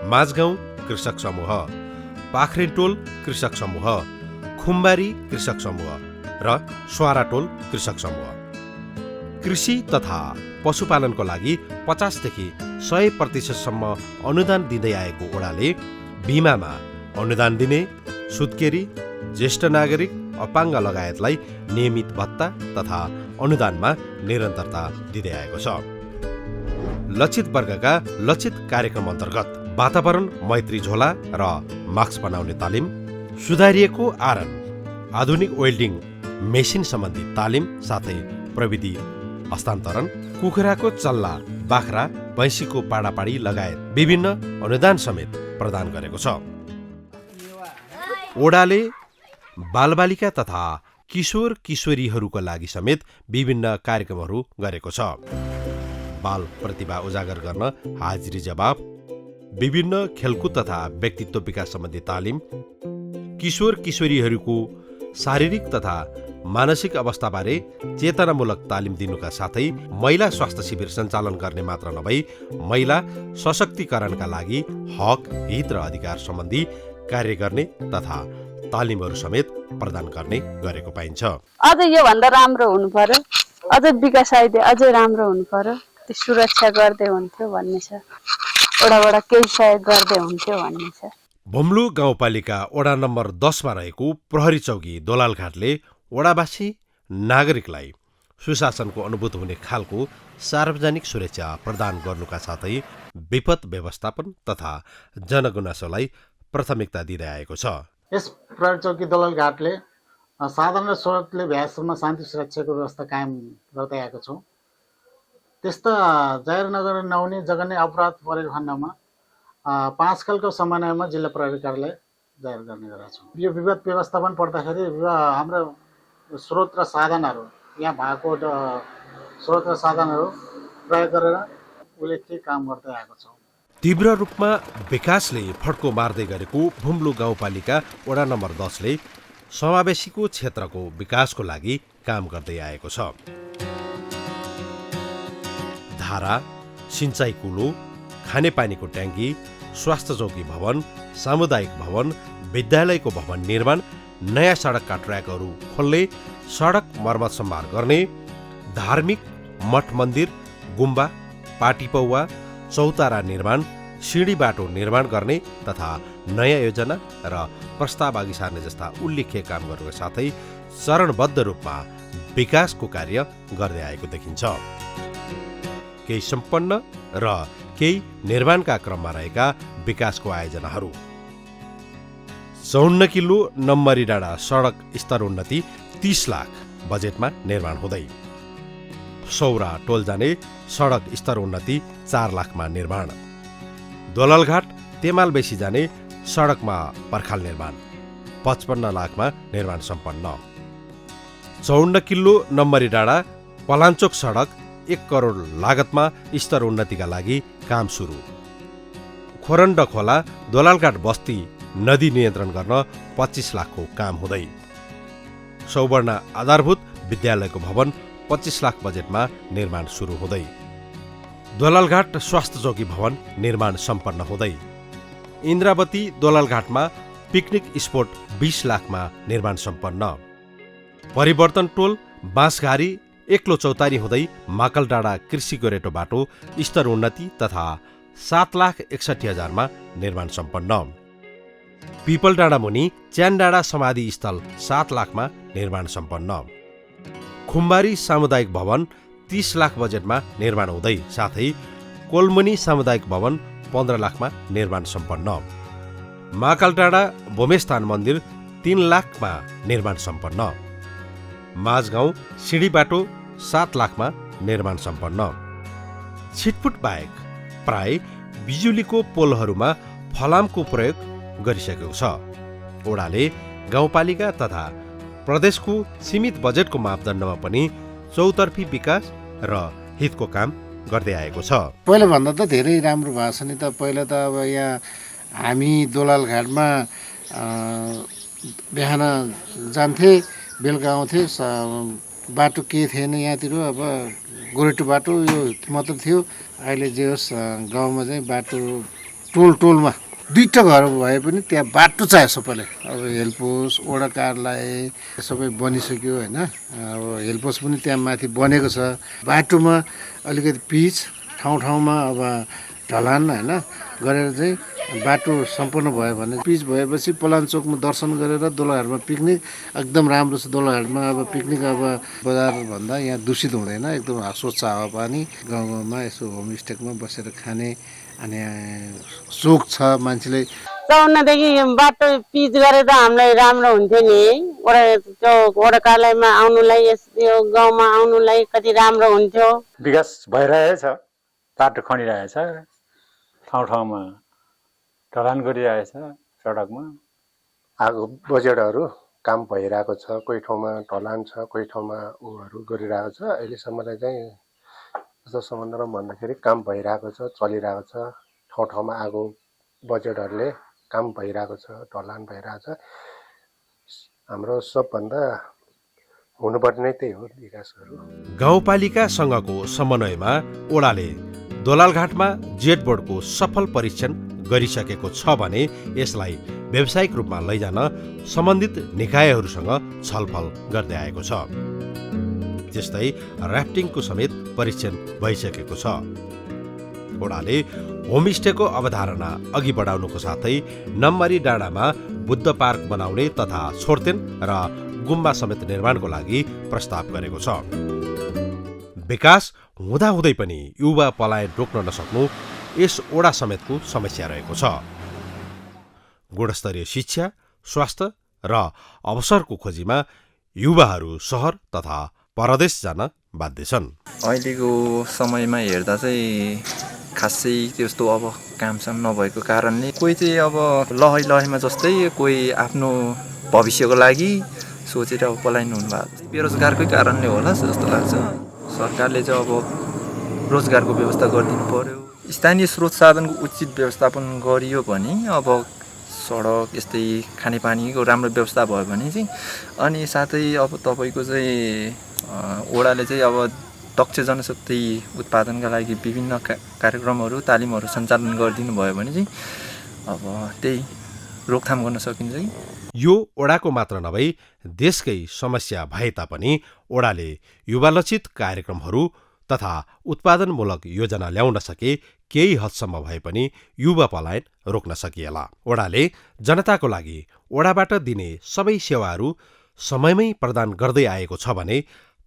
माझगाउँ कृषक समूह, पाखरिन टोल कृषक समूह, खुम्बारी कृषक समूह र स्वारा टोल कृषक समूह। कृषि तथा पशुपालनको लागि 50 देखि 100% अनुदान दिँदै आएको वडाले बिमामा अनुदान दिने, सुत्केरी, ज्येष्ठ नागरिक, अपाङ्ग लगायतलाई नियमित भत्ता तथा अनुदानमा निरन्तरता दिँदै आएको छ। लक्षित वर्गका लक्षित कार्यक्रम अन्तर्गत वातावरण मैत्री झोला र मास्क बनाउने तालिम, सुधारिएको आरन, आधुनिक वेल्डिङ मेसिन सम्बन्धी तालिम साथै प्रविधि हस्तान्तरण, कुखुराको चल्ला, बाख्रा, भैँसीको पाडापाडी लगायत विभिन्न अनुदान समेत प्रदान गरेको छ। वडाले बालबालिका तथा किशोर किशोरीहरूका लागि समेत विभिन्न कार्यक्रमहरू गरेको छ। बाल प्रतिभा उजागर गर्न हाजिरी जवाब, विभिन्न खेलकुद तथा व्यक्तित्व विकास सम्बन्धी तालिम, किशोर किशोरीहरूको शारीरिक तथा मानसिक अवस्थाबारे चेतनामूलक तालिम दिनुका साथै महिला स्वास्थ्य शिविर सञ्चालन गर्ने मात्र नभई महिला सशक्तिकरणका लागि हक, हित र अधिकार सम्बन्धी कार्य गर्ने तथा तालिमहरू समेत प्रदान गर्ने गरेको पाइन्छ। अझ योभन्दा राम्रो हुनु पर्यो, अझ विकास आइदिए अझै राम्रो हुनु पर्यो, त्यो सुरक्षा गर्दै हुन्थ्यो भन्ने छ, वडाबाट केही सहयोग गर्दै हुन्थ्यो भन्ने छ। भुम्लु गाउँपालिका वडा नम्बर 10 मा रहेको प्रहरी चौकी दोलालघाटले वडावासी नागरिकलाई सुशासनको अनुभूत हुने खालको सार्वजनिक सुरक्षा प्रदान गर्नुका साथै विपद व्यवस्थापन तथा जनगुनासोलाई प्राथमिकता दिँदै आएको छ। यस प्रहरी चौकी दोलालघाटले साधारण स्रोतले भ्यासम्म शान्ति सुरक्षाको व्यवस्था कायम गर्दै आएको छौँ। त्यस्ता जाहेर नगर नहुने जघन्य अपराध परेको खण्डमा 5 कलको समन्वयमा जिल्ला प्रहरी कार्यालय जाहेर गर्ने गरेका छौँ। यो विवाद व्यवस्थापन पर्दाखेरि हाम्रो स्रोत र साधनहरू, यहाँ भएको स्रोत र साधनहरू प्रयोग गरेर उल्लेख्य काम गर्दै आएको छौँ। तीव्र रूपमा विकासले फड्को मार्दै गरेको भुम्लु गाउँपालिका वडा नम्बर 10 ले समावेशीको क्षेत्रको विकासको लागि काम गर्दै आएको छ। धारा, सिँचाइ कुलो, खानेपानीको ट्याङ्की, स्वास्थ्य चौकी भवन, सामुदायिक भवन, विद्यालयको भवन निर्माण, नयाँ सडकका ट्र्याकहरू खोल्ने, सडक मर्मत सम्भार गर्ने, धार्मिक मठ मन्दिर, गुम्बा, पाटीपौवा, चौतारा निर्माण, सिँढी बाटो निर्माण गर्ने तथा नयाँ योजना र प्रस्ताव अघि सार्ने जस्ता उल्लेख्य काम गर्नुका साथै चरणबद्ध रूपमा विकासको कार्य गर्दै आएको देखिन्छ। केही सम्पन्न र केही निर्माणका क्रममा रहेका विकासको आयोजनाहरू: 54 किलो नम्बरी डाँडा सडक स्तर उन्नति 30 लाख बजेटमा निर्माण हुँदै। सौरा टोल जाने सडक स्तर उन्नति 4 लाखमा निर्माण। दोललघाट तेमाल बेसी जाने सडकमा पर्खाल निर्माण 55 लाखमा निर्माण सम्पन्न। 54 किलो नम्बरी डाँडा पलाञ्चोक सडक 1 करोड लागतमा स्तर उन्नतिका लागि काम सुरु। खोरण्ड खोला दोलालघाट बस्ती नदी नियन्त्रण गर्न 25 लाखको काम हुँदै। सौवर्ण आधारभूत विद्यालयको भवन 25 लाख बजेटमा निर्माण सुरु हुँदै। दोलालघाट स्वास्थ्य चौकी भवन निर्माण सम्पन्न हुँदै। इन्द्रावती दोलालघाटमा पिकनिक स्पोट 20 लाखमा निर्माण सम्पन्न। परिवर्तन टोल बाँसघारी एक्लो चौतारी हुँदै माकल डाँडा कृषि गोरेटो बाटो स्तर उन्नति तथा 7,61,000मा निर्माण सम्पन्न। पिपल डाँडा मुनि च्यान डाँडा समाधि स्थल 7 लाखमा निर्माण सम्पन्न। खुम्बारी सामुदायिक भवन 30 लाख बजेटमा निर्माण हुँदै साथै कोलमुनि सामुदायिक भवन 15 लाखमा निर्माण सम्पन्न। महाकाल डाँडा भूमेस्थान मन्दिर 3 लाखमा निर्माण सम्पन्न। माझगाउँ सिँढी बाटो 7 लाखमा निर्माण सम्पन्न। छिटफुट बाहेक प्राय बिजुलीको पोलहरूमा फलामको प्रयोग गरिसकेको छ। ओडाले गाउँपालिका तथा प्रदेशको सीमित बजेटको मापदण्डमा पनि चौतर्फी विकास र हितको काम गर्दै आएको छ। पहिलाभन्दा त धेरै राम्रो भएको छ नि त। पहिला त अब यहाँ हामी दोलालघाटमा बिहान जान्थे, बेलुका आउँथे, बाटो केही थिएन यहाँतिर। अब गोरेटो बाटो यो मात्र थियो। अहिले जे होस् गाउँमा चाहिँ बाटो टोलमा 2टा घर भए पनि त्यहाँ बाटो चाहियो सबैलाई। अब हेलपोस वडा कार्यालय सबै बनिसक्यो होइन। अब हेलपोस पनि त्यहाँ माथि बनेको छ। बाटोमा अलिकति पिच ठाउँमा अब ढलान होइन गरेर चाहिँ बाटो सम्पन्न भयो भने पिच भएपछि पलाञ्चोकमा दर्शन गरेर दोलाघाटमा पिकनिक एकदम राम्रो छ। दोलाघाटमा अब पिकनिक अब बजारभन्दा यहाँ दूषित हुँदैन। एकदम स्वच्छ हावापानी गाउँमा यसो होमस्टेमा बसेर खाने अनि सोख छ मान्छेले। 54देखि बाटो पिच गरे त हामीलाई राम्रो हुन्थ्यो नि। वडा कार्यालयमा आउनुलाई यो गाउँमा आउनुलाई कति राम्रो हुन्थ्यो। विकास भइरहेछ, बाटो खनिरहेछ, ठाउँमा ढलान गरिरहेछ सडकमा। आगो बजेटहरू काम भइरहेको छ। कोही ठाउँमा ढलान छ, कोही ठाउँमा ऊहरू गरिरहेको छ। अहिलेसम्मलाई चाहिँ जस्तो सम्बन्धमा भन्दाखेरि काम भइरहेको छ, चलिरहेको छ। ठाउँमा आगो बजेटहरूले काम भइरहेको छ, ढलान भइरहेको छ। हाम्रो सबभन्दा हुनुपर्ने नै त्यही हो विकासहरू। गाउँपालिकासँगको समन्वयमा ओडाले दोलालघाटमा जेट बोर्डको सफल परीक्षण गरिसकेको छ भने यसलाई व्यावसायिक रूपमा लैजान सम्बन्धित निकायहरूसँग छलफल गर्दै आएको छ। त्यस्तै राफ्टिङको समेत परीक्षण भइसकेको छ। ओडाले होमस्टेको अवधारणा अघि बढाउनुको साथै नम्बरी डाँडामा बुद्ध पार्क बनाउने तथा छोर्तेन र गुम्बा समेत निर्माणको लागि प्रस्ताव गरेको छ। विकास हुँदाहुँदै पनि युवा पलायन रोक्न नसक्नु यस ओडा समेतको समस्या रहेको छ। गुणस्तरीय शिक्षा, स्वास्थ्य र अवसरको खोजीमा युवाहरू सहर तथा परदेश जान बाध्य छन्। अहिलेको समयमा हेर्दा चाहिँ खासै त्यस्तो अब कामसाम नभएको कारणले कोही चाहिँ अब लहैमा जस्तै कोही आफ्नो भविष्यको लागि सोचेर अब पलायन हुनुभएको। बेरोजगारकै कारणले होला जस्तो लाग्छ। सरकारले चाहिँ अब रोजगारको व्यवस्था गरिदिनु पर्यो। स्थानीय स्रोत साधनको उचित व्यवस्थापन गरियो भने अब सडक यस्तै खानेपानीको राम्रो व्यवस्था भयो भने चाहिँ अनि साथै अब तपाईँको चाहिँ ओडाले चाहिँ अब दक्ष जनशक्ति उत्पादनका लागि विभिन्न कार्यक्रमहरू तालिमहरू सञ्चालन गरिदिनु भयो भने चाहिँ अब त्यही रोकथाम गर्न सकिन्छ कि। यो ओडाको मात्र नभई देशकै समस्या भए तापनि ओडाले युवालक्षित कार्यक्रमहरू तथा उत्पादनमूलक योजना ल्याउन सके केही हदसम्म भए पनि युवा पलायन रोक्न सकिएला। ओडाले जनताको लागि ओडाबाट दिने सबै सेवाहरू समयमै प्रदान गर्दै आएको छ भने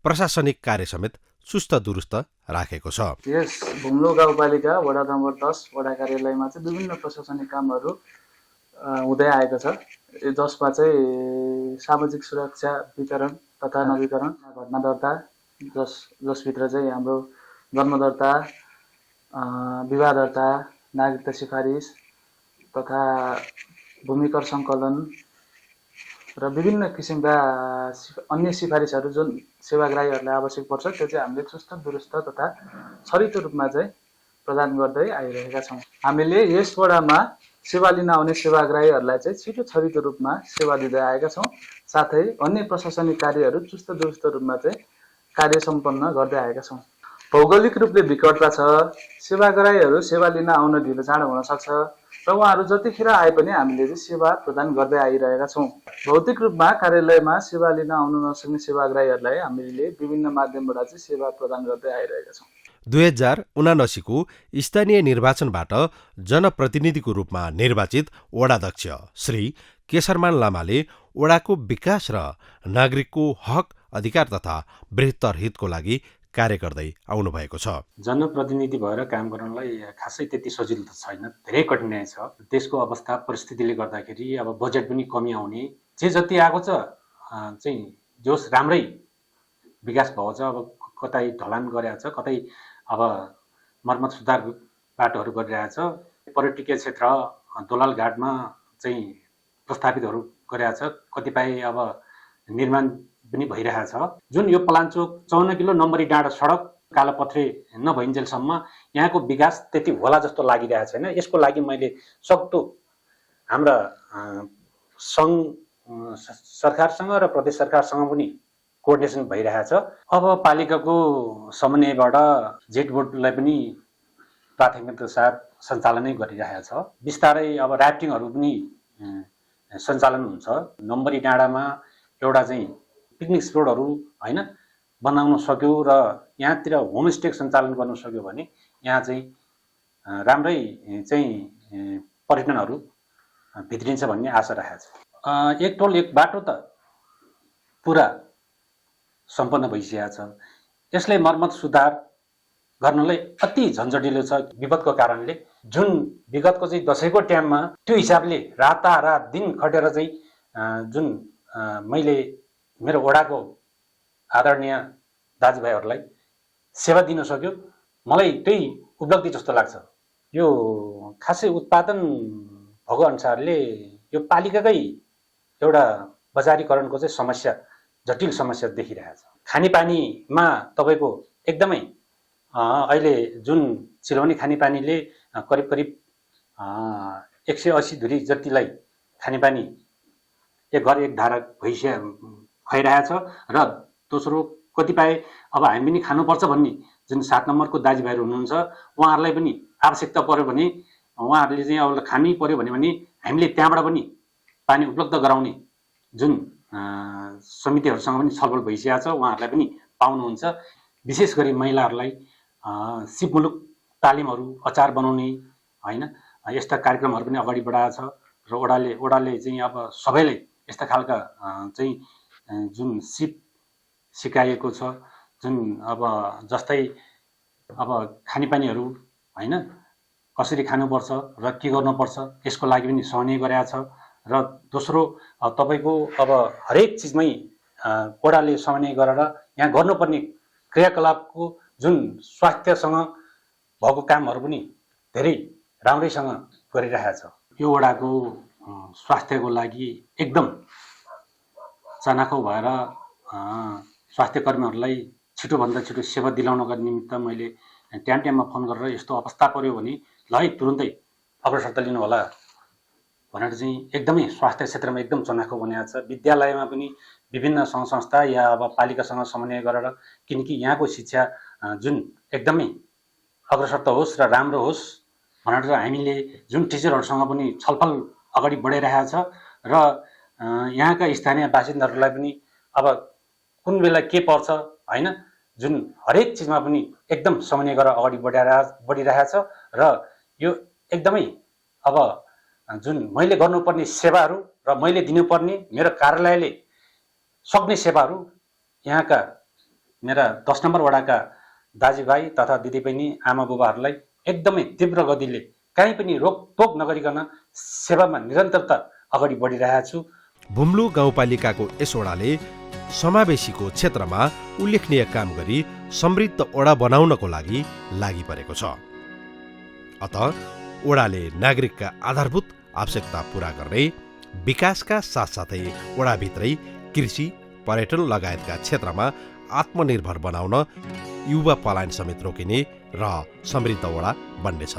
प्रशासनिक कार्य समेत चुस्त दुरुस्त राखेको छ। यस भुम्लो गाउँपालिका वडा नम्बर 10 वडा कार्यालयमा चाहिँ विभिन्न प्रशासनिक कामहरू हुँदै आएको छ, जसमा चाहिँ सामाजिक सुरक्षा वितरण तथा नवीकरण, घटना दर्ता, जसभित्र चाहिँ हाम्रो जन्म दर्ता, विवाह दर्ता, नागरिकता सिफारिस तथा भूमिकर सङ्कलन र विभिन्न किसिमका अन्य सिफारिसहरू जुन सेवाग्राहीहरूलाई आवश्यक पर्छ त्यो चाहिँ हामीले चुस्त दुरुस्त तथा छरितो रूपमा चाहिँ प्रदान गर्दै आइरहेका छौँ। हामीले यस वडामा सेवा लिन आउने सेवाग्राहीहरूलाई चाहिँ छिटो छरितो रूपमा सेवा दिँदै आएका छौँ। साथै अन्य प्रशासनिक कार्यहरू चुस्त दुरुस्त रूपमा चाहिँ कार्य सम्पन्न गर्दै आएका छौँ। भौगोलिक रूपले विकटता छ, सेवाग्राहीहरू सेवा लिन आउन ढिलो चाँडो हुन सक्छ र उहाँहरू जतिखेर आए पनि हामीले चाहिँ सेवा प्रदान गर्दै आइरहेका छौँ। भौतिक रूपमा कार्यालयमा सेवा लिन आउन नसक्ने सेवाग्राहीहरूलाई हामीले विभिन्न माध्यमबाट चाहिँ सेवा प्रदान गर्दै आइरहेका छौँ। 2079 को स्थानीय निर्वाचनबाट जनप्रतिनिधिको रूपमा निर्वाचित वडाध्यक्ष श्री केशरमान लामाले वडाको विकास र नागरिकको हक अधिकार तथा बृहत्तर हितको लागि कार्य गर्दै आउनुभएको छ। जनप्रतिनिधि भएर काम गर्नलाई खासै त्यति सजिलो त छैन, धेरै कठिनाइ छ। देशको अवस्था परिस्थितिले गर्दाखेरि अब बजेट पनि कमी आउने, जे जति आएको छ चाहिँ जोस राम्रै विकास भएको छ। अब कतै ढलान गरेको छ, कतै अब मर्मत सुधार बाटोहरू गरिरहेछ। पर्यटकीय क्षेत्र दोलालघाटमा चाहिँ प्रस्तावितहरू गरिरहेछ, कतिपय अब निर्माण पनि भइरहेछ। जुन यो पलाञ्चोक 54 किलो नम्बरी डाँडा सडक कालोपत्रे नभइन्जेलसम्म यहाँको विकास त्यति होला जस्तो लागिरहेको छैन। यसको लागि मैले सक्दो हाम्रा सङ्घ सरकारसँग र प्रदेश सरकारसँग पनि कोअर्डिनेसन भइरहेछ। अब पालिकाको समन्वयबाट जेट बोर्डलाई पनि प्राथमिकता साथ सञ्चालनै गरिरहेछ। बिस्तारै अब राफ्टिङहरू पनि सञ्चालन हुन्छ। नम्बरी डाँडामा एउटा चाहिँ पिकनिक स्पोटहरू हैन बनाउन सक्यो र यहाँतिर होमस्टे सञ्चालन गर्न सक्यो भने यहाँ चाहिँ राम्रै चाहिँ पर्यटनहरू भित्रिन्छ भन्ने आशा राखेको छ। एक टोल एक बाटो त पुरा सम्पन्न भइसकेको छ। यसलाई मर्मत सुधार गर्नलाई अति झन्झटिलो छ विपदको कारणले। जुन विगतको चाहिँ दशैंको टाइममा त्यो हिसाबले रातारात दिन खटेर चाहिँ जुन मैले मेरो वडाको आदरणीय दाजुभाइहरूलाई सेवा दिन सक्यो, मलाई त्यही उपलब्धि जस्तो लाग्छ। यो खासै उत्पादन भएको अनुसारले यो पालिकाकै एउटा बजारीकरणको चाहिँ समस्या, जटिल समस्या देखिरहेको छ। खानेपानीमा तपाईँको एकदमै अहिले जुन चिलाउने खानेपानीले करिब करिब 180 धुरी जतिलाई खानेपानी एक घर एक धारा खुवाइरहेछ र दोस्रो कतिपय अब हामी पनि खानुपर्छ भन्ने जुन 7 नम्बरको दाजुभाइहरू हुनुहुन्छ उहाँहरूलाई पनि आवश्यकता पर्यो भने उहाँहरूले चाहिँ अब खानै पर्यो भने हामीले त्यहाँबाट पनि पानी उपलब्ध गराउने जुन समितिहरूसँग पनि छलफल भइसकेको छ, उहाँहरूलाई पनि पाउनुहुन्छ। विशेष गरी महिलाहरूलाई सिपमुलुक तालिमहरू, अचार बनाउने हैन यस्ता कार्यक्रमहरू पनि अगाडि बढाएको छ र ओडाले चाहिँ अब सबैले यस्ता खालका चाहिँ जुन सिप सिकाएको छ, जुन अब जस्तै अब खानेपानीहरू हैन कसरी खानुपर्छ र के गर्नुपर्छ यसको लागि पनि सहने गरेको छ। र दोस्रो तपाईको अब हरेक चिजमै ओडाले समन्वय गरेर यहाँ गर्नुपर्ने क्रियाकलापको जुन स्वास्थ्यसँग भएको कामहरू पनि धेरै राम्रैसँग गरिरहेको छ। यो ओडाको स्वास्थ्यको लागि एकदम चानाखो भएर स्वास्थ्य कर्मीहरूलाई छिटोभन्दा छिटो सेवा दिलाउनका निमित्त मैले टाइममा फोन गरेर यस्तो अवस्था पर्यो भने ल है तुरुन्तै अग्रसरता लिनु होला भनेर चाहिँ एकदमै स्वास्थ्य क्षेत्रमा एकदम चनाखो बनाएको छ। विद्यालयमा पनि विभिन्न सङ्घ संस्था या अब पालिकासँग समन्वय गरेर, किनकि यहाँको शिक्षा जुन एकदमै अग्रसर त होस् र राम्रो होस् भनेर हामीले जुन टिचरहरूसँग पनि छलफल अगाडि बढाइरहेको छ र यहाँका स्थानीय बासिन्दाहरूलाई पनि अब कुन बेला के पर्छ होइन, जुन हरेक चिजमा पनि एकदम समन्वय गरेर अगाडि बढिरहेको छ र यो एकदमै अब जुन मैले गर्नुपर्ने सेवाहरू र मैले दिनुपर्ने मेरो कार्यालयले सक्ने सेवाहरू यहाँका मेरा 10 नम्बर वडाका दाजुभाइ तथा दिदीबहिनी आमा बुबाहरूलाई एकदमै तीव्र गतिले कहीँ पनि रोकटोक नगरिकन सेवामा निरन्तरता अगाडि बढिरहेको छु। भुम्लु गाउँपालिकाको यस ओडाले समावेशीको क्षेत्रमा उल्लेखनीय काम गरी समृद्ध ओडा बनाउनको लागि परेको छ। अत ओडाले नागरिकका आधारभूत आवश्यकता पूरा गर्ने, विकासका साथसाथै ओडाभित्रै कृषि, पर्यटन लगायतका क्षेत्रमा आत्मनिर्भर बनाउन युवा पलायन समेत रोकिने र समृद्ध ओडा बन्नेछ।